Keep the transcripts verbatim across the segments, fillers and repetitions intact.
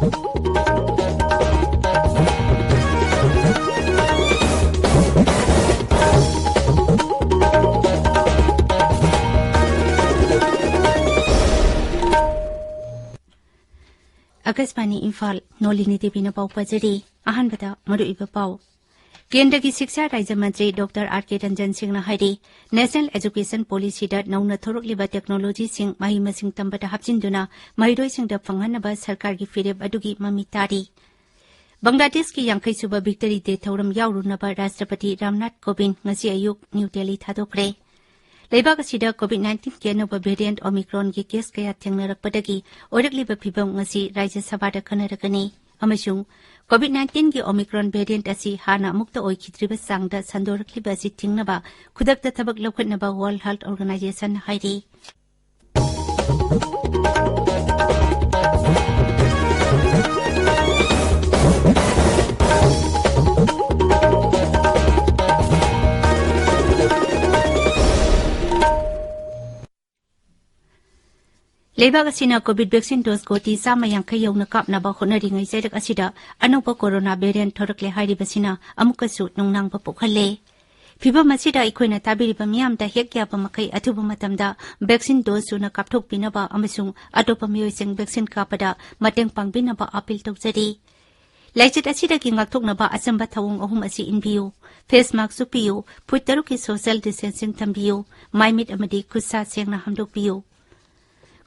ꯑꯀꯥꯁꯕꯥꯅꯤ ꯏꯝꯐꯥꯜ, ꯅꯣꯂꯤꯅꯤ ꯗꯦꯕꯤꯅ ꯄꯥꯎ ꯄꯥꯖꯔꯤ꯫ ꯑꯍꯥꯟꯕꯗ ꯃꯔꯨꯑꯣꯏꯕ ꯄꯥꯎ꯫ ꯀꯦꯟꯗ꯭ꯔꯒꯤ ꯁꯤꯛꯁꯥ ꯔꯥꯖ꯭ꯌ ꯃꯟꯇ꯭ꯔꯤ ꯗꯣꯛꯇꯔ ꯑꯥꯔ ꯀꯦ ꯔꯟꯖꯟ ꯁꯤꯡꯅ ꯍꯥꯏꯔꯤ, ꯅꯦꯁꯅꯦꯜ ꯑꯦꯖꯨꯀꯦꯁꯟ ꯄꯣꯂꯤꯁꯤꯗ ꯅꯧꯅ ꯊꯣꯔꯛꯂꯤꯕ ꯇꯦꯛꯅꯣꯂꯣꯖꯤꯁꯤꯡ ꯃꯍꯩ ꯃꯁꯤꯡ ꯇꯝꯕꯗ ꯍꯥꯞꯆꯤꯟꯗꯨꯅ ꯃꯍꯩꯔꯣꯏꯁꯤꯡꯗ ꯐꯪꯍꯟꯅꯕ ꯁꯔꯀꯥꯔꯒꯤ ꯐꯤꯔꯦꯞ ꯑꯗꯨꯒꯤ ꯃꯃꯤ ꯇꯥꯔꯤ꯫ ꯕꯪꯒ꯭ꯂꯥꯗꯦꯁꯀꯤ ꯌꯥꯡꯈꯩ ꯁꯨꯕ ꯚꯤꯛꯇꯔꯤ ꯗꯦ ꯊꯧꯔꯝ ꯌꯥꯎꯔꯨꯅꯕ ꯔꯥꯁꯇ꯭ꯔꯄꯇꯤ ꯔꯥꯝꯅꯥꯊ ꯀꯣꯕꯤꯟꯗ ꯉꯁꯤ ꯑꯌꯨꯛ ꯅ꯭ꯌꯨ ꯗꯦꯜꯂꯤ ꯊꯥꯗꯣꯛꯈ꯭ꯔꯦ꯫ ꯂꯩꯕꯥꯛ ꯑꯁꯤꯗ ꯀꯣꯚꯤꯗ ꯅꯥꯏꯟꯇꯤꯟꯒꯤ ꯑꯅꯧꯕ ꯚꯦꯔꯤꯌꯦꯟꯠ ꯑꯣꯃꯤꯀ꯭ꯔꯣꯟꯒꯤ ꯀꯦꯁ ꯀꯌꯥ ꯊꯦꯡꯅꯔꯛꯄꯗꯒꯤ ꯑꯣꯏꯔꯛꯂꯤꯕ ꯐꯤꯚꯝ ꯉꯁꯤ ꯔꯥꯖ꯭ꯌ ꯁꯚꯥꯗ ꯈꯟꯅꯔꯒꯅꯤ꯫ ꯑꯃꯁꯨꯡ ꯀꯣꯚꯤꯗ ꯅꯥꯏꯟꯇꯤꯟꯒꯤ ꯑꯣꯃꯤꯀ꯭ꯔꯣꯟ ꯚꯦꯔꯤꯌꯦꯟꯠ ꯑꯁꯤ ꯍꯥꯟꯅ ꯑꯃꯨꯛꯇ ꯑꯣꯏꯈꯤꯗ꯭ꯔꯤꯕ ꯆꯥꯡꯗ ꯁꯟꯗꯣꯔꯛꯂꯤꯕ ꯑꯁꯤ ꯊꯤꯡꯅꯕ ꯈꯨꯗꯛꯇ ꯊꯕꯛ ꯂꯧꯈꯠꯅꯕ ꯋꯥꯔꯜꯗ ꯍꯦꯜꯊ ꯑꯣꯔꯒꯅꯥꯏꯖꯦꯁꯟꯅ ꯍꯥꯏꯔꯤ꯫ ꯂꯩꯕꯥꯛ ꯑꯁꯤꯅ ꯀꯣꯚꯤꯗ ꯚꯦꯛꯁꯤꯟ ꯗꯣꯁ ꯀꯣꯇꯤ ꯆꯥꯝꯃ ꯌꯥꯡꯈꯩ ꯌꯧꯅ ꯀꯥꯞꯅꯕ ꯍꯣꯠꯅꯔꯤꯉꯩ ꯆꯩꯔꯛ ꯑꯁꯤꯗ ꯑꯅꯧꯕ ꯀꯣꯔꯣꯅꯥ ꯚꯦꯔꯤꯌꯦꯟꯠ ꯊꯣꯔꯛꯂꯦ ꯍꯥꯏꯔꯤꯕꯁꯤꯅ ꯑꯃꯨꯛꯀꯁꯨ ꯅꯨꯡꯅꯥꯡꯕ ꯄꯣꯛꯍꯜꯂꯦ꯫ ꯐꯤꯚꯝ ꯑꯁꯤꯗ ꯑꯩꯈꯣꯏꯅ ꯇꯥꯕꯤꯔꯤꯕ ꯃꯤꯌꯥꯝꯗ ꯍꯦꯛ ꯌꯥꯕ ꯃꯈꯩ ꯑꯊꯨꯕ ꯃꯇꯝꯗ ꯚꯦꯛꯁꯤꯟ ꯗꯣꯁ ꯁꯨꯅ ꯀꯥꯞꯊꯣꯛꯄꯤꯅꯕ ꯑꯃꯁꯨꯡ ꯑꯇꯣꯞꯄ ꯃꯤꯑꯣꯏꯁꯤꯡ ꯚꯦꯛꯁꯤꯟ ꯀꯥꯞꯄꯗ ꯃꯇꯦꯡ ꯄꯥꯡꯕꯤꯅꯕ ꯑꯥꯄꯤꯜ ꯇꯧꯖꯔꯤ꯫ ꯂꯥꯏꯆꯠ ꯑꯁꯤꯗꯒꯤ ꯉꯥꯛꯊꯣꯛꯅꯕ ꯑꯆꯝꯕ ꯊꯧꯑꯣꯡ ꯑꯍꯨꯝ ꯑꯁꯤ ꯏꯟꯕꯤꯌꯨ꯫ ꯐꯦꯁ ꯃꯥꯁꯛ ꯎꯞꯄꯤꯌꯨ, ꯐꯨꯠ ꯇꯔꯨꯛꯀꯤ ꯁꯣꯁꯤꯌꯦꯜ ꯗꯤꯁꯇꯦꯟꯁꯤꯡ ꯊꯝꯕꯤꯌꯨ, ꯃꯥꯏ ꯃꯤꯠ ꯑꯃꯗꯤ ꯈꯨꯠ ꯁꯥ ꯁꯦꯡꯅ ꯍꯥꯝꯗꯣꯛꯄꯤꯌꯨ꯫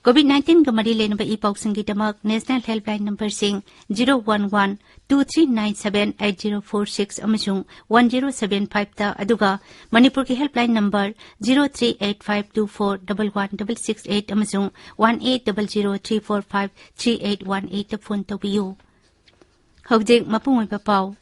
ꯀꯣꯚꯤꯗ ꯅꯥꯏꯟꯇꯤꯟꯒ ꯃꯔꯤ ꯂꯩꯅꯕ ꯏ ꯄꯥꯎꯁꯤꯡꯒꯤꯗꯃꯛ ꯅꯦꯁꯅꯦꯜ ꯍꯦꯜꯞꯂꯥꯏꯟ ꯅꯝꯕꯔꯁꯤꯡ zero one one, two three nine seven, eight zero four six ꯑꯃꯁꯨꯡ ꯋꯥꯟ ꯖꯤꯔꯣ ꯁꯚꯦꯟ ꯐꯥꯏꯚꯇ, ꯑꯗꯨꯒ ꯃꯅꯤꯄꯨꯔꯒꯤ helpline number zero three eight five two four double one double six eight ꯑꯃꯁꯨꯡ one eight double zero three four five three eight one ꯑꯩꯠꯇ phone ꯇꯧꯕꯤꯌꯨ꯫ ꯍꯧꯖꯤꯛ ꯃꯄꯨꯡ ꯑꯣꯏꯕ ꯄꯥꯎ꯫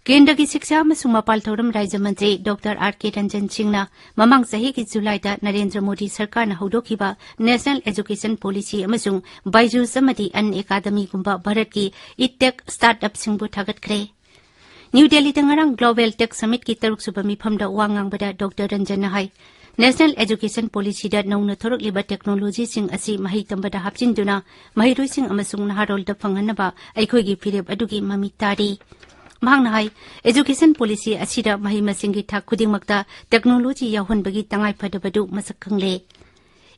ꯀꯦꯟꯗ꯭ꯔꯒꯤ ꯁꯤꯛꯁꯥ ꯑꯃꯁꯨꯡ ꯃꯄꯥꯜ ꯊꯧꯔꯝ ꯔꯥꯖ꯭ꯌ ꯃꯟꯇ꯭ꯔꯤ ꯗꯣꯛꯇꯔ ꯑꯥꯔ ꯀꯦ ꯔꯟꯖꯟ ꯁꯤꯡꯅ ꯃꯃꯥꯡ ꯆꯍꯤꯒꯤ ꯖꯨꯂꯥꯏꯗ ꯅꯔꯦꯟꯗ꯭ꯔ ꯃꯣꯗꯤ ꯁꯔꯀꯥꯔꯅ ꯍꯧꯗꯣꯛꯈꯤꯕ ꯅꯦꯁꯅꯦꯜ ꯑꯦꯖꯨꯀꯦꯁꯟ ꯄꯣꯂꯤꯁꯤ ꯑꯃꯁꯨꯡ ꯕꯥꯏꯖꯨꯁ ꯑꯃꯗꯤ ꯑꯟ ꯑꯦꯀꯥꯗꯃꯤꯒꯨꯝꯕ ꯚꯥꯔꯠꯀꯤ ꯏ-ꯇꯦꯛ ꯁ꯭ꯇꯥꯔꯠ-ꯑꯞꯁꯤꯡꯕꯨ ꯊꯥꯒꯠꯈ꯭ꯔꯦ꯫ ꯅ꯭ꯌꯨ ꯗꯦꯜꯂꯤꯗ ꯉꯔꯥꯡ ꯒ꯭ꯂꯣꯕꯦꯜ ꯇꯦꯛ ꯁꯃꯤꯠꯀꯤ ꯇꯔꯨꯛꯁꯨꯕ ꯃꯤꯐꯝꯗ ꯋꯥ ꯉꯥꯡꯕꯗ ꯗꯣꯛꯇꯔ ꯔꯟꯖꯟꯅ ꯍꯥꯏ, National Education Policyꯗ ꯅꯧꯅ ꯊꯣꯔꯛꯂꯤꯕ technologyꯁꯤꯡ ꯑꯁꯤ ꯃꯍꯩ ꯇꯝꯕꯗ ꯍꯥꯞꯆꯤꯟꯗꯨꯅ ꯃꯍꯩꯔꯣꯏꯁꯤꯡ ꯑꯃꯁꯨꯡ ꯅꯍꯥꯔꯣꯜꯗ ꯐꯪꯍꯟꯅꯕ ꯑꯩꯈꯣꯏꯒꯤ ꯐꯤꯔꯦꯞ ꯑꯗꯨꯒꯤ ꯃꯃꯤ ꯇꯥꯔꯤ꯫ ꯃꯍꯥꯛꯅ ꯍꯥꯏ, Education Policy ꯑꯁꯤꯗ ꯃꯍꯩ ꯃꯁꯤꯡꯒꯤ ꯊꯥꯛ ꯈꯨꯗꯤꯡꯃꯛꯇ technology ꯌꯥꯎꯍꯟꯕꯒꯤ ꯇꯉꯥꯏꯐꯗꯕꯗꯨ ꯃꯁꯛ ꯈꯪꯂꯦ꯫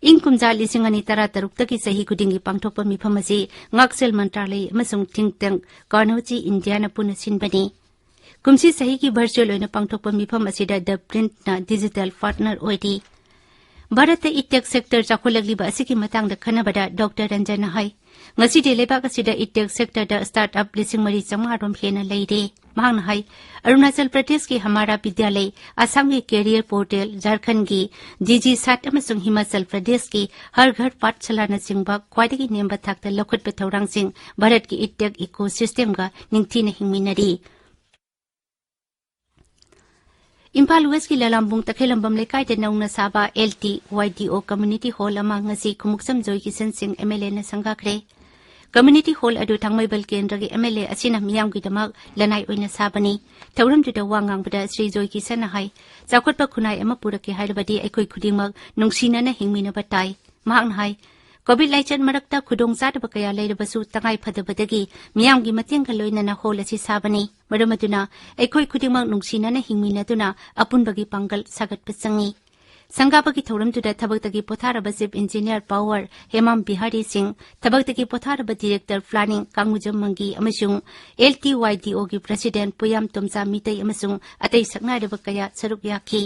ꯏꯪ ꯀꯨꯝꯖꯥ ꯂꯤꯁꯤꯡ ꯑꯅꯤ ꯇꯔꯥ ꯇꯔꯨꯛꯇꯒꯤ ꯆꯍꯤ ꯈꯨꯗꯤꯡꯒꯤ ꯄꯥꯡꯊꯣꯛꯄ ꯃꯤꯐꯝ ꯑꯁꯤ ꯉꯥꯛꯁꯦꯜ ꯃꯟꯇ꯭ꯔꯥꯂꯌ ꯑꯃꯁꯨꯡ think tank Carnegie Indiaꯅ ꯄꯨꯟꯅ ꯁꯤꯟꯕꯅꯤ꯫ ꯀꯨꯝꯁꯤ ꯆꯍꯤꯒꯤ virtual ꯑꯣꯏꯅ ꯄꯥꯡꯊꯣꯛꯄ ꯃꯤꯐꯝ ꯑꯁꯤꯗ The Printꯅ digital partner ꯑꯣꯏꯔꯤ꯫ ꯚꯥꯔꯠꯇ edtech sector ꯆꯥꯎꯈꯠꯂꯛꯂꯤꯕ ꯑꯁꯤꯒꯤ ꯃꯇꯥꯡꯗ ꯈꯟꯅꯕꯗ ꯗꯣꯛꯇꯔ ꯔꯟꯖꯟꯅ ꯍꯥꯏ, ꯉꯁꯤꯗꯤ ꯂꯩꯕꯥꯛ ꯑꯁꯤꯗ edtech sectorꯗ startup ꯂꯤꯁꯤꯡ ꯃꯔꯤ ꯆꯥꯃꯉꯥ ꯔꯣꯝ ꯍꯦꯟꯅ ꯂꯩꯔꯦ꯫ ꯃꯍꯥꯛꯅ ꯍꯥꯏ, ꯑꯔꯨꯅꯥꯆꯜ ꯄ꯭ꯔꯗꯦꯁꯀꯤ ꯍꯃꯥꯔꯥ ꯕꯤꯗ꯭ꯌꯥꯂꯌ, ꯑꯁꯥꯝꯒꯤ career portal, ꯖꯥꯔꯈꯟꯗꯒꯤ ꯗꯤꯖꯤ ꯁꯥꯠ ꯑꯃꯁꯨꯡ ꯍꯤꯃꯥꯆꯜ ꯄ꯭ꯔꯗꯦꯁꯀꯤ ꯍꯔ ꯘꯔ ꯄꯥꯊꯁꯥꯂꯥꯅꯆꯤꯡꯕ ꯈ꯭ꯋꯥꯏꯗꯒꯤ ꯅꯦꯝꯕ ꯊꯥꯛꯇ ꯂꯧꯈꯠꯄ ꯊꯧꯔꯥꯡꯁꯤꯡ ꯚꯥꯔꯠꯀꯤ edtech ecosystemꯒ ꯅꯤꯡꯊꯤꯅ ꯍꯤꯡꯃꯤꯟꯅꯔꯤ꯫ ꯏꯝꯐꯥꯜ ꯋꯦꯁꯀꯤ ꯂꯂꯥꯝꯕꯨꯡ ꯇꯈꯦꯂꯝꯕꯝ ꯂꯩꯀꯥꯏꯗ ꯅꯧꯅ ꯁꯥꯕ L T Y D O community hall ꯑꯃ ꯉꯁꯤ ꯈꯨꯃꯨꯛꯆꯝ ꯖꯣꯏ ꯀꯤꯁꯟ ꯁꯤꯡ M L Aꯅ ꯁꯪꯒꯥꯈ꯭ꯔꯦ꯫ Community hall ꯑꯗꯨ ꯊꯥꯡꯃꯩꯕꯟ ꯀꯦꯟꯗ꯭ꯔꯒꯤ M L A ꯑꯁꯤꯅ ꯃꯤꯌꯥꯝꯒꯤꯗꯃꯛ ꯂꯅꯥꯏ ꯑꯣꯏꯅ ꯁꯥꯕꯅꯤ꯫ ꯊꯧꯔꯝꯗꯨꯗ ꯋꯥ ꯉꯥꯡꯕꯗ ꯁ꯭ꯔꯤ ꯖꯣꯏ ꯀꯤꯁꯟꯅ ꯍꯥꯏ, ꯆꯥꯎꯈꯠꯄ ꯈꯨꯟꯅꯥꯏ ꯑꯃ ꯄꯨꯔꯛꯀꯦ ꯍꯥꯏꯔꯕꯗꯤ ꯑꯩꯈꯣꯏ ꯈꯨꯗꯤꯡꯃꯛ ꯅꯨꯡꯁꯤꯅꯅ ꯍꯤꯡꯃꯤꯟꯅꯕ ꯇꯥꯏ꯫ ꯃꯍꯥꯛꯅ ꯍꯥꯏ, COVID ꯂꯥꯏꯆꯠ ꯃꯔꯛꯇ ꯈꯨꯗꯣꯡꯆꯥꯗꯕ ꯀꯌꯥ ꯂꯩꯔꯕꯁꯨ ꯇꯉꯥꯏ ꯐꯗꯕꯗꯒꯤ ꯃꯤꯌꯥꯝꯒꯤ ꯃꯇꯦꯡꯒ ꯂꯣꯏꯅꯅ hall ꯑꯁꯤ ꯁꯥꯕꯅꯤ꯫ ꯃꯔꯝ ꯑꯗꯨꯅ ꯑꯩꯈꯣꯏ ꯈꯨꯗꯤꯡꯃꯛ ꯅꯨꯡꯁꯤꯅꯅ ꯍꯤꯡꯃꯤꯟꯅꯗꯨꯅ ꯑꯄꯨꯟꯕꯒꯤ ꯄꯥꯡꯒꯜ ꯁꯥꯒꯠꯄ ꯆꯪꯏ꯫ ꯁꯪꯒꯥꯕꯒꯤ ꯊꯧꯔꯝꯗꯨꯗ ꯊꯕꯛꯇꯒꯤ ꯄꯣꯊꯥꯔꯕ Chief Engineer Power Hemam Bihari ꯁꯤꯡ, ꯊꯕꯛꯇꯒꯤ ꯄꯣꯊꯥꯔꯕ Director Planning ꯀꯥꯡꯃꯨꯖꯝ ꯃꯪꯒꯤ ꯑꯃꯁꯨꯡ L T Y D Oꯒꯤ President ꯄꯨꯌꯥꯝ ꯇꯣꯝꯆꯥ Meitei ꯑꯃꯁꯨꯡ ꯑꯇꯩ ꯁꯛꯅꯥꯏꯔꯕ ꯀꯌꯥ ꯁꯔꯨꯛ ꯌꯥꯈꯤ꯫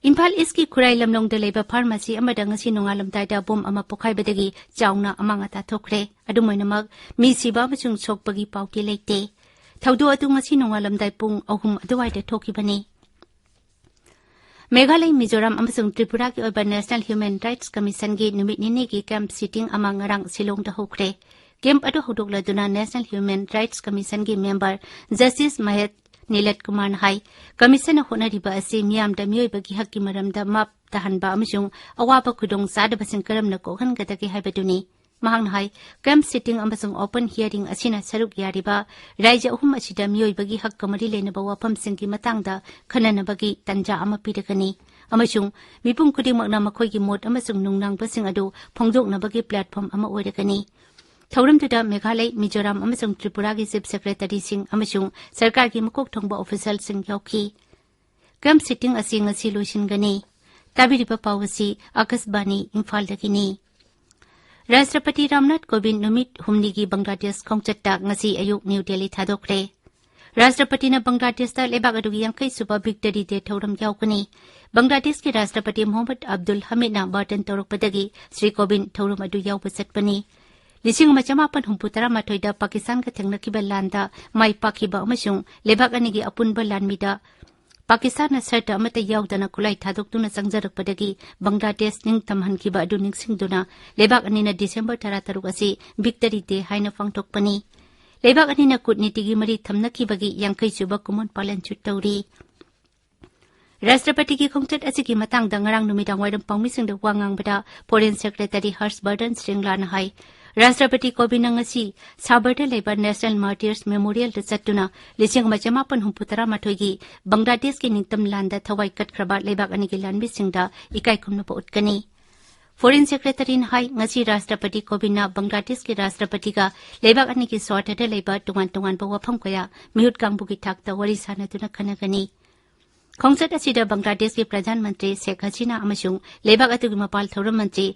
ꯏꯝꯐꯥꯜ ꯏꯁꯀꯤ ꯈꯨꯔꯥꯏ ꯂꯝꯂꯣꯡꯗ ꯂꯩꯕ pharmacy ꯑꯃꯗ ꯉꯁꯤ ꯅꯣꯡꯉꯥꯜꯂꯝꯗꯥꯏꯗ bomb ꯑꯃ ꯄꯣꯈꯥꯏꯕꯗꯒꯤ ꯆꯥꯎꯅ ꯑꯃꯥꯡ ꯑꯇꯥ ꯊꯣꯛꯈ꯭ꯔꯦ꯫ ꯑꯗꯨꯝ ꯑꯣꯏꯅꯃꯛ, ꯃꯤ ꯁꯤꯕ ꯑꯃꯁꯨꯡ ꯁꯣꯛꯄꯒꯤ ꯄꯥꯎꯗꯤ ꯂꯩꯇꯦ꯫ ꯊꯧꯗꯣꯛ ꯑꯗꯨ ꯉꯁꯤ ꯅꯣꯡꯉꯥꯜꯂꯝꯗꯥꯏ ꯄꯨꯡ ꯑꯍꯨꯝ ꯑꯗꯨꯋꯥꯏꯗ ꯊꯣꯛꯈꯤꯕꯅꯤ꯫ ꯃꯦꯘꯥꯂꯌ, ꯃꯤꯖꯣꯔꯥꯝ ꯑꯃꯁꯨꯡ ꯇ꯭ꯔꯤꯄꯨꯔꯥꯒꯤ ꯑꯣꯏꯕ National Human Rights Commissionꯒꯤ ꯅꯨꯃꯤꯠ ꯅꯤꯅꯤꯒꯤ camp sitting ꯑꯃ ꯉꯔꯥꯡ ꯁꯤꯂꯣꯡꯗ ꯍꯧꯈ꯭ꯔꯦ꯫ Camp ꯑꯗꯨ ꯍꯧꯗꯣꯛꯂꯗꯨꯅ National Human Rights Commissionꯒꯤ member Justice ꯃꯍꯦꯠ ꯅꯤꯂꯠ ꯀꯨꯃꯥꯔꯅ ꯍꯥꯏ, Commissionꯅ ꯍꯣꯠꯅꯔꯤꯕ ꯑꯁꯤ ꯃꯤꯌꯥꯝꯗ ꯃꯤꯑꯣꯏꯕꯒꯤ ꯍꯛꯀꯤ ꯃꯔꯝꯗ ꯃꯥꯞ ꯇꯥꯍꯟꯕ ꯑꯃꯁꯨꯡ ꯑꯋꯥꯕ ꯈꯨꯗꯣꯡ ꯆꯥꯗꯕꯁꯤꯡ ꯀꯔꯝꯅ ꯀꯣꯛꯍꯟꯒꯗꯒꯦ ꯍꯥꯏꯕꯗꯨꯅꯤ꯫ ꯃꯍꯥꯛꯅ ꯍꯥꯏ, camp sitting ꯑꯃꯁꯨꯡ open hearing ꯑꯁꯤꯅ ꯁꯔꯨꯛ ꯌꯥꯔꯤꯕ ꯔꯥꯏꯖ꯭ꯌ ꯑꯍꯨꯝ ꯑꯁꯤꯗ ꯃꯤꯑꯣꯏꯕꯒꯤ ꯍꯛꯀ ꯃꯔꯤ ꯂꯩꯅꯕ ꯋꯥꯐꯝꯁꯤꯡꯒꯤ ꯃꯇꯥꯡꯗ ꯈꯟꯅꯅꯕꯒꯤ ꯇꯥꯟꯖꯥ ꯑꯃ ꯄꯤꯔꯒꯅꯤ꯫ ꯑꯃꯁꯨꯡ ꯃꯤꯄꯨꯝ ꯈꯨꯗꯤꯡꯃꯛꯅ ꯃꯈꯣꯏꯒꯤ ꯃꯣꯠ ꯑꯃꯁꯨꯡ ꯅꯨꯡꯅꯥꯡꯕꯁꯤꯡ ꯑꯗꯨ ꯐꯣꯡꯗꯣꯛꯅꯕꯒꯤ platform ꯑꯃ ꯑꯣꯏꯔꯒꯅꯤ꯫ ꯊꯧꯔꯝꯗꯨꯗ ꯃꯦꯘꯥꯂꯩ, ꯃꯤꯖꯣꯔꯥꯝ ꯑꯃꯁꯨꯡ ꯇ꯭ꯔꯤꯄꯨꯔꯥꯒꯤ Chief Secretaryꯁꯤꯡ ꯑꯃꯁꯨꯡ ꯁꯔꯀꯥꯔꯒꯤ ꯃꯀꯣꯛ ꯊꯣꯡꯕ officialꯁꯤꯡ ꯌꯥꯎꯈꯤ꯫ Camp sitting ꯑꯁꯤ ꯉꯁꯤ ꯂꯣꯏꯁꯤꯟꯒꯅꯤ꯫ ꯇꯥꯕꯤꯔꯤꯕ ꯄꯥꯎ ꯑꯁꯤ ꯑꯥꯀꯥꯁꯕꯥꯅꯤ ꯏꯝꯐꯥꯜꯗꯒꯤꯅꯤ꯫ ꯔꯥꯁꯇ꯭ꯔꯄꯇꯤ ꯔꯥꯝꯅꯥꯊ ꯀꯣꯕꯤꯟꯗ ꯅꯨꯃꯤꯠ ꯍꯨꯝꯅꯤꯒꯤ ꯕꯪꯒ꯭ꯂꯥꯗꯦꯁ ꯈꯣꯡꯆꯠꯇ ꯉꯁꯤ ꯑꯌꯨꯛ ꯅ꯭ꯌꯨ ꯗꯦꯜꯂꯤ ꯊꯥꯗꯣꯛꯈ꯭ꯔꯦ꯫ ꯔꯥꯁꯇ꯭ꯔꯄꯇꯤꯅ ꯕꯪꯒ꯭ꯂꯥꯗꯦꯁꯇ ꯂꯩꯕꯥꯛ ꯑꯗꯨꯒꯤ ꯌꯥꯡꯈꯩ ꯁꯨꯕ Victory Day ꯊꯧꯔꯝ ꯌꯥꯎꯒꯅꯤ꯫ ꯕꯪꯒ꯭ꯂꯥꯗꯦꯁꯀꯤ ꯔꯥꯁꯇ꯭ꯔꯄꯇꯤ ꯃꯣꯍꯝꯃꯗ ꯑꯕꯗꯨꯜ ꯍꯃꯤꯗꯅ ꯕꯥꯔꯇꯟ ꯇꯧꯔꯛꯄꯗꯒꯤ ꯁ꯭ꯔꯤ ꯀꯣꯕꯤꯟꯗ ꯊꯧꯔꯝ ꯑꯗꯨ ꯌꯥꯎꯕ ꯆꯠꯄꯅꯤ꯫ ꯂꯤꯁꯤꯡ ꯑꯃ ꯆꯃꯥꯄꯟ ꯍꯨꯝꯐꯨ ꯇꯔꯥꯃꯥꯊꯣꯏꯗ ꯄꯥꯀꯤꯁꯇꯥꯟꯒ ꯊꯦꯡꯅꯈꯤꯕ ꯂꯥꯟꯗ ꯃꯥꯏ ꯄꯥꯛꯈꯤꯕ ꯑꯃꯁꯨꯡ ꯂꯩꯕꯥꯛ ꯑꯅꯤꯒꯤ ꯑꯄꯨꯟꯕ ꯂꯥꯟꯃꯤꯗ ꯄꯥꯀꯤꯁꯇꯥꯟꯅ ꯁꯔꯇ ꯑꯃꯠꯇ ꯌꯥꯎꯗꯅ ꯈꯨꯠꯂꯥꯏ ꯊꯥꯗꯣꯛꯇꯨꯅ ꯆꯪꯖꯔꯛꯄꯗꯒꯤ ꯕꯪꯒ꯭ꯂꯥꯗꯦꯁ ꯅꯤꯡꯇꯝꯍꯟꯈꯤꯕ ꯑꯗꯨ ꯅꯤꯡꯁꯤꯡꯗꯨꯅ ꯂꯩꯕꯥꯛ ꯑꯅꯤꯅ ꯗꯤꯁꯦꯝꯕꯔ ꯇꯔꯥꯇꯔꯨꯛ ꯑꯁꯤ Victory Day ꯍꯥꯏꯅ ꯄꯥꯡꯊꯣꯛꯄꯅꯤ꯫ ꯂꯩꯕꯥꯛ ꯑꯅꯤꯅ ꯀꯨꯠꯅꯤꯇꯤꯒꯤ ꯃꯔꯤ ꯊꯝꯅꯈꯤꯕꯒꯤ ꯌꯥꯡꯈꯩ ꯁꯨꯕ ꯀꯨꯝꯑꯣꯟ ꯄꯥꯂꯟꯁꯨ ꯇꯧꯔꯤ꯫ ꯔꯥꯁꯇ꯭ꯔꯄꯇꯤꯒꯤ ꯈꯣꯡꯆꯠ ꯑꯁꯤꯒꯤ ꯃꯇꯥꯡꯗ ꯉꯔꯥꯡ ꯅꯨꯃꯤꯗꯥꯡ ꯋꯥꯏꯔꯝ ꯄꯥꯎꯃꯤꯁꯤꯡꯗ ꯋꯥ ꯉꯥꯡꯕꯗ Foreign Secretary ꯍꯔꯁ ꯕꯔꯗꯟ ꯁ꯭ꯔꯤꯡꯂꯥꯅ ꯍꯥꯏ, ꯔꯥꯁꯇ꯭ꯔꯄꯇꯤ ꯀꯣꯕꯤꯟꯗꯅ ꯉꯁꯤ ꯁꯥꯕꯔꯗ ꯂꯩꯕ National Martyrs Memorialꯗ ꯆꯠꯇꯨꯅ ꯂꯤꯁꯤꯡ ꯑꯃ ꯆꯃꯥꯄꯟ ꯍꯨꯝꯐꯨ ꯇꯔꯥꯃꯥꯊꯣꯏꯒꯤ ꯕꯪꯒ꯭ꯂꯥꯗꯦꯁꯀꯤ ꯅꯤꯡꯇꯝ ꯂꯥꯟꯗ ꯊꯋꯥꯏ ꯀꯠꯈ꯭ꯔꯕ ꯂꯩꯕꯥꯛ ꯑꯅꯤꯒꯤ ꯂꯥꯟꯃꯤꯁꯤꯡꯗ ꯏꯀꯥꯏ ꯈꯨꯝꯅꯕ ꯎꯠꯀꯅꯤ꯫ Foreign Secretaryꯅ ꯍꯥꯏ, ꯉꯁꯤ ꯔꯥꯁꯇ꯭ꯔꯄꯇꯤ ꯀꯣꯕꯤꯟꯗꯅ ꯕꯪꯒ꯭ꯂꯥꯗꯦꯁꯀꯤ ꯔꯥꯁꯇ꯭ꯔꯄꯇꯤꯒ ꯂꯩꯕꯥꯛ ꯑꯅꯤꯒꯤ ꯁ꯭ꯋꯥꯔꯊꯗ ꯂꯩꯕ ꯇꯣꯉꯥꯟ ꯇꯣꯉꯥꯟꯕ ꯋꯥꯐꯝ ꯀꯌꯥ ꯃꯤꯍꯨꯠ ꯀꯥꯡꯕꯨꯒꯤ ꯊꯥꯛꯇ ꯋꯥꯔꯤ ꯁꯥꯅꯗꯨꯅ ꯈꯟꯅꯒꯅꯤ꯫ ꯈꯣꯡꯆꯠ ꯑꯁꯤꯗ ꯕꯪꯒ꯭ꯂꯥꯗꯦꯁꯀꯤ ꯄ꯭ꯔꯙꯥꯟ ꯃꯟꯇ꯭ꯔꯤ ꯁꯦꯈ ꯍꯁꯤꯅꯥ ꯑꯃꯁꯨꯡ ꯂꯩꯕꯥꯛ ꯑꯗꯨꯒꯤ ꯃꯄꯥꯜ ꯊꯧꯔꯝ ꯃꯟꯇ꯭ꯔꯤ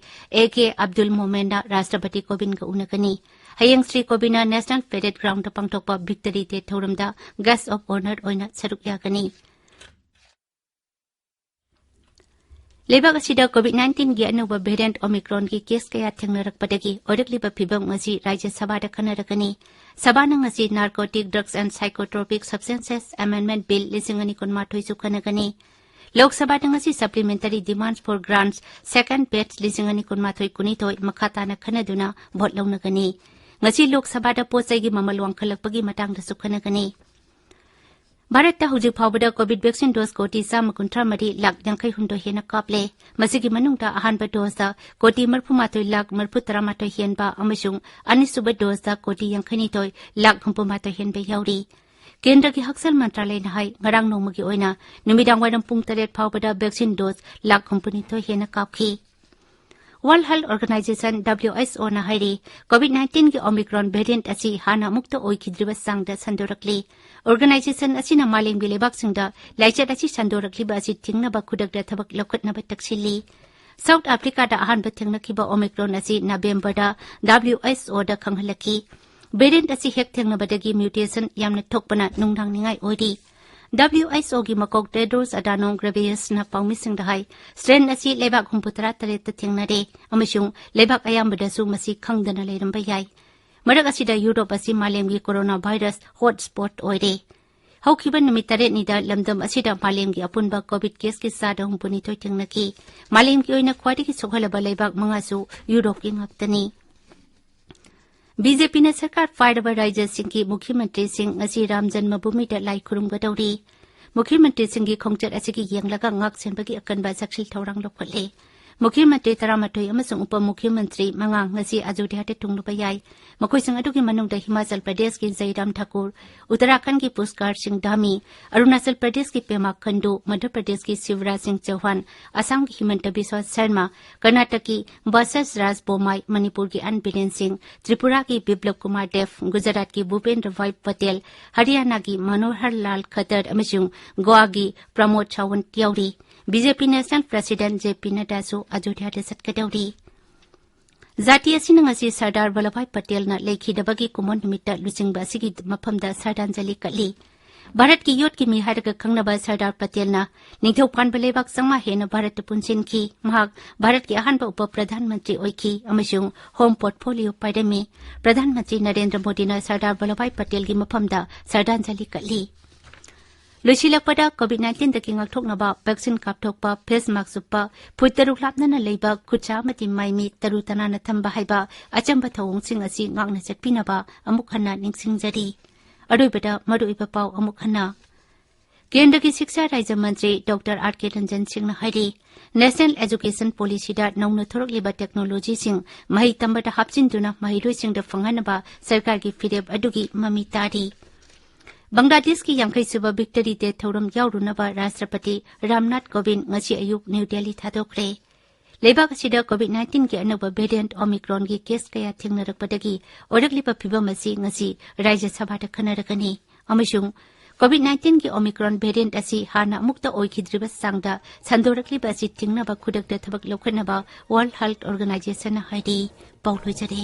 ꯑꯦ ꯀꯦ ꯑꯕꯗꯨꯜ ꯃꯣꯃꯦꯟꯅ ꯔꯥꯁꯇ꯭ꯔꯄꯇꯤ ꯀꯣꯕꯤꯟꯗꯒ ꯎꯅꯒꯅꯤ꯫ ꯍꯌꯦꯡ ꯁ꯭ꯔꯤ ꯀꯣꯕꯤꯟꯗꯅ National Parade Groundꯗ ꯄꯥꯡꯊꯣꯛꯄ Victory Day ꯊꯧꯔꯝꯗ Guest of Honour ꯑꯣꯏꯅ ꯁꯔꯨꯛ ꯌꯥꯒꯅꯤ꯫ ꯂꯩꯕꯥꯛ ꯑꯁꯤꯗ COVID nineteenꯒꯤ ꯑꯅꯧꯕ variant Omicronꯒꯤ case ꯀꯌꯥ ꯊꯦꯡꯅꯔꯛꯄꯗꯒꯤ ꯑꯣꯏꯔꯛꯂꯤꯕ ꯐꯤꯚꯝ ꯉꯁꯤ ꯔꯥꯖ꯭ꯌ ꯁꯚꯥꯗ ꯈꯟꯅꯔꯒꯅꯤ꯫ ꯁꯚꯥꯅ ꯉꯁꯤ Narcotic Drugs and Psychotropic Substances Amendment Bill ꯂꯤꯁꯤꯡ ꯑꯅꯤ ꯀꯨꯟꯃꯥꯊꯣꯏꯁꯨ ꯈꯟꯅꯒꯅꯤ꯫ ꯂꯣꯛ ꯁꯚꯥꯗ ꯉꯁꯤ Supplementary Demands for Grants second batch ꯂꯤꯁꯤꯡ ꯑꯅꯤ ꯀꯨꯟꯃꯥꯊꯣꯏ ꯀꯨꯟꯅꯤꯊꯣꯏ ꯃꯈꯥ ꯇꯥꯅ ꯈꯟꯅꯗꯨꯅ vote ꯂꯧꯅꯒꯅꯤ꯫ ꯉꯁꯤ ꯂꯣꯛ ꯁꯚꯥꯗ ꯄꯣꯠ ꯆꯩꯒꯤ ꯃꯃꯜ ꯋꯥꯡꯈꯠꯂꯛꯄꯒꯤ ꯃꯇꯥꯡꯗꯁꯨ ꯈꯟꯅꯒꯅꯤ꯫ ꯚꯥꯔꯠꯇ ꯍꯧꯖꯤꯛ ꯐꯥꯎꯕꯗ COVID vaccine dose ꯀꯣꯇꯤ ꯆꯥꯝꯃ ꯀꯨꯟꯊ꯭ꯔꯥ ꯃꯔꯤ ꯂꯥꯈ ꯌꯥꯡꯈꯩ ꯍꯨꯝꯗꯣꯏ ꯍꯦꯟꯅ ꯀꯥꯞꯂꯦ꯫ ꯃꯁꯤꯒꯤ ꯃꯅꯨꯡꯗ ꯑꯍꯥꯟꯕ doseꯇ ꯀꯣꯇꯤ ꯃꯔꯤꯐꯨ ꯃꯥꯊꯣꯏ ꯂꯥꯈ ꯃꯔꯤꯐꯨ ꯇꯔꯥꯃꯥꯊꯣꯏ ꯍꯦꯟꯕ ꯑꯃꯁꯨꯡ ꯑꯅꯤꯁꯨꯕ doseꯇ ꯀꯣꯇꯤ ꯌꯥꯡꯈꯩ ꯅꯤꯊꯣꯏ ꯂꯥꯈ ꯍꯨꯝꯐꯨ ꯃꯥꯊꯣꯏ ꯍꯦꯟꯕ ꯌꯥꯎꯔꯤ꯫ ꯀꯦꯟꯗ꯭ꯔꯒꯤ ꯍꯛꯁꯦꯜ ꯃꯟꯇ꯭ꯔꯥꯂꯌꯅ ꯍꯥꯏ, ꯉꯔꯥꯡ ꯅꯣꯡꯃꯒꯤ ꯑꯣꯏꯅ ꯅꯨꯃꯤꯗꯥꯡ ꯋꯥꯏꯔꯝ ꯄꯨꯡ ꯇꯔꯦꯠ ꯐꯥꯎꯕꯗ vaccine dose ꯂꯥꯈ ꯍꯨꯝꯐꯨꯅꯤꯊꯣꯏ ꯍꯦꯟꯅ ꯀꯥꯞꯈꯤ꯫ World Health Organization, W H O ꯅ ꯍꯥꯏꯔꯤ, COVID nineteenꯒꯤ Omicron variant ꯑꯁꯤ ꯍꯥꯟꯅ ꯑꯃꯨꯛꯇ ꯑꯣꯏꯈꯤꯗ꯭ꯔꯤꯕ ꯆꯥꯡꯗ ꯁꯟꯗꯣꯔꯛꯂꯤ꯫ Organization ꯑꯁꯤꯅ ꯃꯥꯂꯦꯝꯒꯤ ꯂꯩꯕꯥꯛꯁꯤꯡꯗ ꯂꯥꯏꯆꯠ ꯑꯁꯤ ꯁꯟꯗꯣꯔꯛꯂꯤꯕ ꯑꯁꯤ ꯊꯤꯡꯅꯕ ꯈꯨꯗꯛꯇ ꯊꯕꯛ ꯂꯧꯈꯠꯅꯕ ꯇꯛꯁꯤꯜꯂꯤ꯫ South Africaꯗ ꯑꯍꯥꯟꯕ ꯊꯦꯡꯅꯈꯤꯕ Omicron ꯑꯁꯤ Novemberꯗ W H O ꯗ ꯈꯪꯍꯜꯂꯛꯈꯤ꯫ Variant ꯑꯁꯤ ꯍꯦꯛ ꯊꯦꯡꯅꯕꯗꯒꯤ mutation ꯌꯥꯝꯅ ꯊꯣꯛꯄꯅ ꯅꯨꯡꯅꯥꯡꯅꯤꯡꯉꯥꯏ ꯑꯣꯏꯔꯤ꯫ W H O ꯒꯤ ꯃꯀꯣꯛ Tedros Adhanom Ghebreyesusꯅ ꯄꯥꯎꯃꯤꯁꯤꯡꯗ ꯍꯥꯏ, strain ꯑꯁꯤ ꯂꯩꯕꯥꯛ ꯍꯨꯝꯐꯨꯇꯔꯥ ꯇꯔꯦꯠꯇ ꯊꯦꯡꯅꯔꯦ ꯑꯃꯁꯨꯡ ꯂꯩꯕꯥꯛ ꯑꯌꯥꯝꯕꯗꯁꯨ ꯃꯁꯤ ꯈꯪꯗꯅ ꯂꯩꯔꯝꯕ ꯌꯥꯏ꯫ ꯃꯔꯛ ꯑꯁꯤꯗ ꯌꯨꯔꯣꯞ ꯑꯁꯤ ꯃꯥꯂꯦꯝꯒꯤ coronavirus hotspot ꯑꯣꯏꯔꯦ꯫ ꯍꯧꯈꯤꯕ ꯅꯨꯃꯤꯠ ꯇꯔꯦꯠꯅꯤꯗ ꯂꯝꯗꯝ ꯑꯁꯤꯗ ꯃꯥꯂꯦꯝꯒꯤ ꯑꯄꯨꯟꯕ COVID caseꯀꯤ ꯆꯥꯗ ꯍꯨꯝꯐꯨꯅꯤꯊꯣꯏ ꯊꯦꯡꯅꯈꯤ꯫ ꯃꯥꯂꯦꯝꯒꯤ ꯑꯣꯏꯅ ꯈ꯭ꯋꯥꯏꯗꯒꯤ ꯁꯣꯛꯍꯜꯂꯕ ꯂꯩꯕꯥꯛ ꯃꯉꯥꯁꯨ ꯌꯨꯔꯣꯞꯀꯤ ꯉꯥꯛꯇꯅꯤ꯫ BJPꯅ ꯁꯔꯀꯥꯔ ꯄꯥꯏꯔꯕ ꯔꯥꯖ꯭ꯌꯁꯤꯡꯒꯤ ꯃꯨꯈ꯭ꯌ ꯃꯟꯇ꯭ꯔꯤꯁꯤꯡ ꯉꯁꯤ ꯔꯥꯝ ꯖꯟꯃ ꯚꯨꯃꯤꯗ ꯂꯥꯏ ꯈꯨꯔꯨꯝꯒꯗꯧꯔꯤ꯫ ꯃꯨꯈ꯭ꯌ ꯃꯟꯇ꯭ꯔꯤꯁꯤꯡꯒꯤ ꯈꯣꯡꯆꯠ ꯑꯁꯤꯒꯤ ꯌꯦꯡꯂꯒ ꯉꯥꯛ ꯁꯦꯟꯕꯒꯤ ꯑꯀꯟꯕ ꯆꯥꯛꯁꯤꯜ ꯊꯧꯔꯥꯡ ꯂꯧꯈꯠꯂꯦ꯫ ꯃꯨꯈ꯭ꯌ ꯃꯟꯇ꯭ꯔꯤ ꯇꯔꯥꯃꯥꯊꯣꯏ ꯑꯃꯁꯨꯡ ꯎꯄ ꯃꯨꯈ꯭ꯌ ꯃꯟꯇ꯭ꯔꯤ ꯃꯉꯥ ꯉꯁꯤ ꯑꯌꯣꯙ꯭ꯌꯥꯗ ꯊꯨꯡꯂꯨꯕ ꯌꯥꯏ꯫ ꯃꯈꯣꯏꯁꯤꯡ ꯑꯗꯨꯒꯤ ꯃꯅꯨꯡꯗ ꯍꯤꯃꯥꯆꯜ ꯄ꯭ꯔꯗꯦꯁꯀꯤ ꯖꯩꯔꯥꯝ ꯊꯥꯀꯨꯔ, ꯎꯠꯇꯔꯥꯈꯟꯗꯒꯤ ꯄꯨꯁꯀꯥꯔ ꯁꯤꯡ ꯙꯥꯃꯤ, ꯑꯔꯨꯅꯥꯆꯜ ꯄ꯭ꯔꯗꯦꯁꯀꯤ ꯄꯦꯃꯥ ꯈꯟꯗꯨ, ꯃꯙ꯭ꯌ ꯄ꯭ꯔꯗꯦꯁꯀꯤ ꯁꯤꯕꯔꯥꯖ ꯁꯤꯡ ꯆꯧꯍꯥꯟ, ꯑꯁꯥꯝꯒꯤ ꯍꯤꯃꯟꯇ ꯕꯤꯁ꯭ꯋ ꯁꯔꯃ, ꯀꯔꯅꯥꯇꯛꯀꯤ ꯕꯁꯁ ꯔꯥꯖ ꯕꯣꯝꯃꯥꯏ, ꯃꯅꯤꯄꯨꯔꯒꯤ ꯑꯦꯟ ꯕꯤꯔꯦꯟ ꯁꯤꯡ, ꯇ꯭ꯔꯤꯄꯨꯔꯥꯒꯤ ꯕꯤꯄ꯭ꯂꯕ ꯀꯨꯃꯥꯔ ꯗꯦꯕ, ꯒꯨꯖꯔꯥꯠꯀꯤ ꯚꯨꯄꯦꯟꯗ꯭ꯔ ꯚꯥꯏ ꯄꯇꯦꯜ, ꯍꯔꯤꯌꯥꯅꯥꯒꯤ ꯃꯅꯣꯍꯔ ꯂꯥꯜ ꯈꯠꯇꯔ ꯑꯃꯁꯨꯡ ꯒꯣꯋꯥꯒꯤ ꯄ꯭ꯔꯃꯣꯗ ꯁꯥꯋꯟꯠ ꯌꯥꯎꯔꯤ꯫ BJP National President J P ꯅꯗ꯭ꯗꯥꯁꯨ ꯑꯌꯣꯙ꯭ꯌꯥꯗ ꯆꯠꯀꯗꯧꯔꯤ꯫ ꯖꯥꯇꯤ ꯑꯁꯤꯅ ꯉꯁꯤ ꯁꯔꯗꯥꯔ ꯚꯜꯂꯚꯚꯥꯏ ꯄꯇꯦꯜꯅ ꯂꯩꯈꯤꯗꯕꯒꯤ ꯀꯨꯝꯑꯣꯟ ꯅꯨꯃꯤꯠꯇ ꯂꯨꯆꯤꯡꯕ ꯑꯁꯤꯒꯤ ꯃꯐꯝꯗ ꯁꯔꯗꯥꯟꯖꯂꯤ ꯀꯠꯂꯤ꯫ ꯚꯥꯔꯠꯀꯤ ꯌꯣꯠꯀꯤ ꯃꯤ ꯍꯥꯏꯔꯒ ꯈꯪꯅꯕ ꯁꯔꯗꯥꯔ ꯄꯇꯦꯜꯅ ꯅꯤꯡꯊꯧ ꯄꯥꯟꯕ ꯂꯩꯕꯥꯛ ꯆꯥꯝꯃꯉꯥ ꯍꯦꯟꯅ ꯚꯥꯔꯠꯇ ꯄꯨꯟꯁꯤꯟꯈꯤ꯫ ꯃꯍꯥꯛ ꯚꯥꯔꯠꯀꯤ ꯑꯍꯥꯟꯕ ꯎꯄ ꯄ꯭ꯔꯙꯥꯟ ꯃꯟꯇ꯭ꯔꯤ ꯑꯣꯏꯈꯤ ꯑꯃꯁꯨꯡ ꯍꯣꯝ ꯄꯣꯔꯠꯐꯣꯂꯤꯑꯣ ꯄꯥꯏꯔꯝꯃꯤ꯫ ꯄ꯭ꯔꯙꯥꯟ ꯃꯟꯇ꯭ꯔꯤ ꯅꯔꯦꯟꯗ꯭ꯔ ꯃꯣꯗꯤꯅ ꯁꯔꯗꯥꯔ ꯚꯜꯂꯚꯚꯥꯏ ꯄꯇꯦꯜꯒꯤ ꯃꯐꯝꯗ ꯁꯔꯗꯥꯟꯖꯂꯤ ꯀꯠꯂꯤ꯫ ꯂꯣꯏꯁꯤꯜꯂꯛꯄꯗ, COVID nineteenꯗꯒꯤ ꯉꯥꯛꯊꯣꯛꯅꯕ vaccine ꯀꯥꯞꯊꯣꯛꯄ, face mask ꯎꯞꯄ, ꯐꯨꯠ ꯇꯔꯨꯛ ꯂꯥꯞꯅꯅ ꯂꯩꯕ, ꯈꯨꯠꯁꯥ ꯑꯃꯗꯤ ꯃꯥꯏ ꯃꯤꯠ ꯇꯔꯨ ꯇꯅꯥꯟꯅ ꯊꯝꯕ ꯍꯥꯏꯕ ꯑꯆꯝꯕ ꯊꯧꯑꯣꯡꯁꯤꯡ ꯑꯁꯤ ꯉꯥꯛꯅ ꯆꯠꯄꯤꯅꯕ ꯑꯃꯨꯛ ꯍꯟꯅ ꯅꯤꯡꯁꯤꯡꯖꯔꯤ꯫ ꯑꯔꯣꯏꯕꯗ ꯃꯔꯨꯑꯣꯏꯕ ꯄꯥꯎ ꯑꯃꯨꯛ ꯍꯟꯅ꯫ ꯀꯦꯟꯗ꯭ꯔꯒꯤ ꯁꯤꯛꯁꯥ ꯔꯥꯖ꯭ꯌ ꯃꯟꯇ꯭ꯔꯤ ꯗꯣꯛꯇꯔ ꯑꯥꯔ ꯀꯦ ꯔꯟꯖꯟ ꯁꯤꯡꯅ ꯍꯥꯏꯔꯤ, National Education Policyꯗ ꯅꯧꯅ ꯊꯣꯔꯛꯂꯤꯕ technologyꯁꯤꯡ ꯃꯍꯩ ꯇꯝꯕꯗ ꯍꯥꯞꯆꯤꯟꯗꯨꯅ ꯃꯍꯩꯔꯣꯏꯁꯤꯡꯗ ꯐꯪꯍꯟꯅꯕ ꯁꯔꯀꯥꯔꯒꯤ ꯐꯤꯔꯦꯞ ꯑꯗꯨꯒꯤ ꯃꯃꯤ ꯇꯥꯔꯤ꯫ ꯕꯪꯒ꯭ꯂꯥꯗꯦꯁꯀꯤ ꯌꯥꯡꯈꯩ ꯁꯨꯕ ꯚꯤꯛꯇꯔꯤ ꯗꯦ ꯊꯧꯔꯝ ꯌꯥꯎꯔꯨꯅꯕ ꯔꯥꯁꯇ꯭ꯔꯄꯇꯤ ꯔꯥꯝꯅꯥꯊ ꯀꯣꯕꯤꯟꯗ ꯉꯁꯤ ꯑꯌꯨꯛ ꯅ꯭ꯌꯨ ꯗꯦꯜꯂꯤ ꯊꯥꯗꯣꯛꯈ꯭ꯔꯦ꯫ ꯂꯩꯕꯥꯛ ꯑꯁꯤꯗ ꯀꯣꯚꯤꯗ ꯅꯥꯏꯟꯇꯤꯟꯒꯤ ꯑꯅꯧꯕ ꯚꯦꯔꯤꯌꯦꯟꯠ ꯑꯣꯃꯤꯀ꯭ꯔꯣꯟꯒꯤ ꯀꯦꯁ ꯀꯌꯥ ꯊꯦꯡꯅꯔꯛꯄꯗꯒꯤ ꯑꯣꯏꯔꯛꯂꯤꯕ ꯐꯤꯚꯝ ꯑꯁꯤ ꯉꯁꯤ ꯔꯥꯖ꯭ꯌ ꯁꯚꯥꯗ ꯈꯟꯅꯔꯒꯅꯤ꯫ ꯑꯃꯁꯨꯡ ꯀꯣꯚꯤꯗ ꯅꯥꯏꯟꯇꯤꯟꯒꯤ ꯑꯣꯃꯤꯀ꯭ꯔꯣꯟ ꯚꯦꯔꯤꯌꯦꯟꯠ ꯑꯁꯤ ꯍꯥꯟꯅ ꯑꯃꯨꯛꯇ ꯑꯣꯏꯈꯤꯗ꯭ꯔꯤꯕ ꯆꯥꯡꯗ ꯁꯟꯗꯣꯔꯛꯂꯤꯕ ꯑꯁꯤ ꯊꯤꯡꯅꯕ ꯈꯨꯗꯛꯇ ꯊꯕꯛ ꯂꯧꯈꯠꯅꯕ ꯋꯥꯔꯜꯗ ꯍꯦꯜꯊ ꯑꯣꯔꯒꯅꯥꯏꯖꯦꯁꯟꯅ ꯍꯥꯏꯔꯤ꯫ ꯄꯥꯎ ꯂꯣꯏꯖꯔꯦ꯫